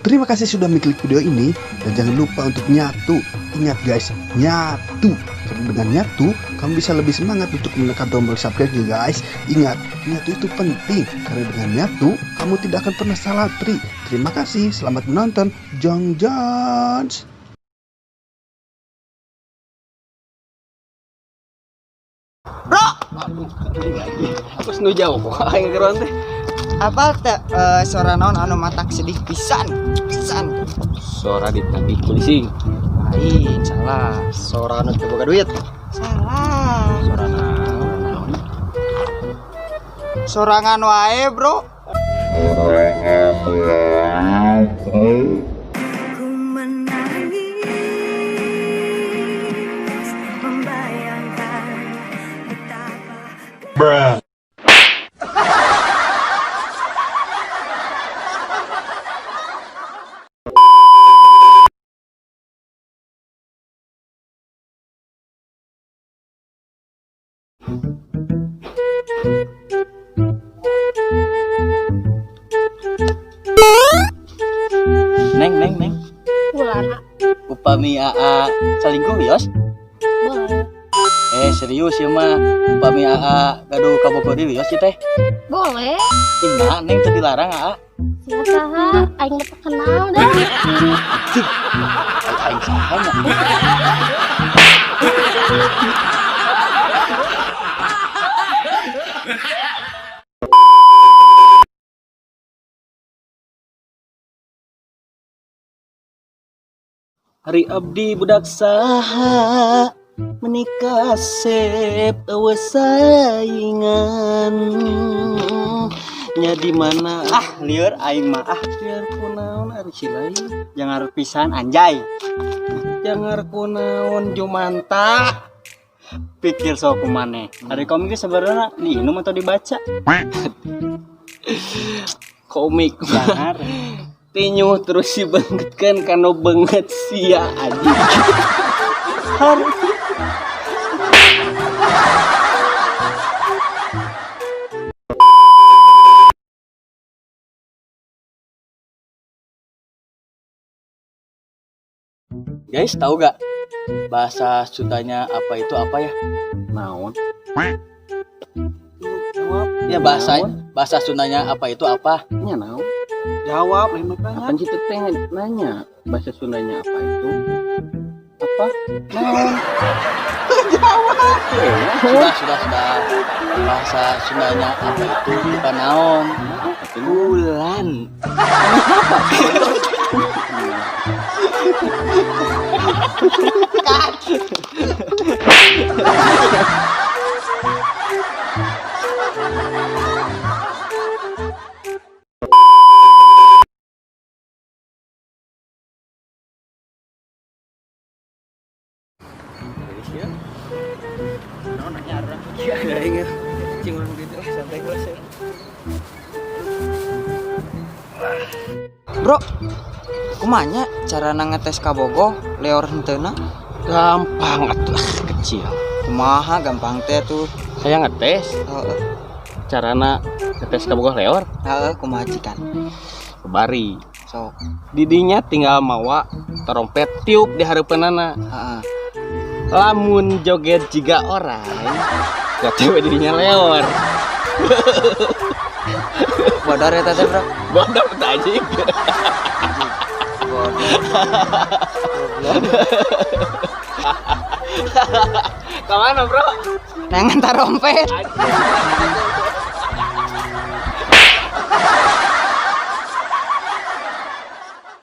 Terima kasih sudah mengklik video ini dan jangan lupa untuk nyatu. Ingat guys, nyatu. Karena dengan nyatu, kamu bisa lebih semangat untuk menekan tombol subscribe ya guys. Ingat, nyatu itu penting karena dengan nyatu, kamu tidak akan pernah salah tri. Terima kasih, selamat menonton. Jong Jones. Bro, Aku senu jauh kok aing keron teh. Apa teh suara naon anu matak sedih pisan? Pisan. Sora ditagih polisi. Lain, salah. Sora anu teu boga duit. Salah. Sora naon? Sorangan wae, Bro. Ku menangis membayangkan betapa Neng neng neng. Ulah, Upami aa salingkuh yos? boleh. Serius ya mah. Upami aa gaduh kabogoh deui yos teh. Boleh. Ih, nah, neng teu dilarang aa. Siapa saha? Aing mah teu kenal dah. Cik. Aing saha nya? Hari abdi budak saha menikah sep eueuh saingan nya di mana Ah, lieur aing mah ah. Biar kunaon ari si lain. Jangan pisan anjay. Jangan kunaon jumanta. Pikir sok kumaneh. Hari komik sebenarnya diinum atau dibaca? Komik Jangan. Tinyuh terus si bangetkan kano banget sia anjing. Harus. Guys, tahu gak bahasa Sundanya apa itu apa ya? Naon? Jawab. Ya bahasa bahasa Sundanya apa itu apa? Nya naon? Jawab, lain mah Apaan sih teh nanya bahasa Sundanya apa itu? Apa? Naon? Jawab. Sudah. Bahasa Sundanya apa itu bukan naon. Bulan. Bro, kumanya cara ngetes kabogoh leor henteuna? Gampang atuh kecil. Kumaha gampang teh tuh. Saya ngetes Heeh, carana ngetes kabogoh leor heeh kumaha cikan. kebari. Sok, Didinya tinggal mawa trompet tiup di hareupeunana. heeh. Lamun joget jiga orang, berarti we didinya leor. Bodor eta teh, Bro. Bodoh teh anjing. Bodor. Kemana bro? Nangan tarompet. Anjing.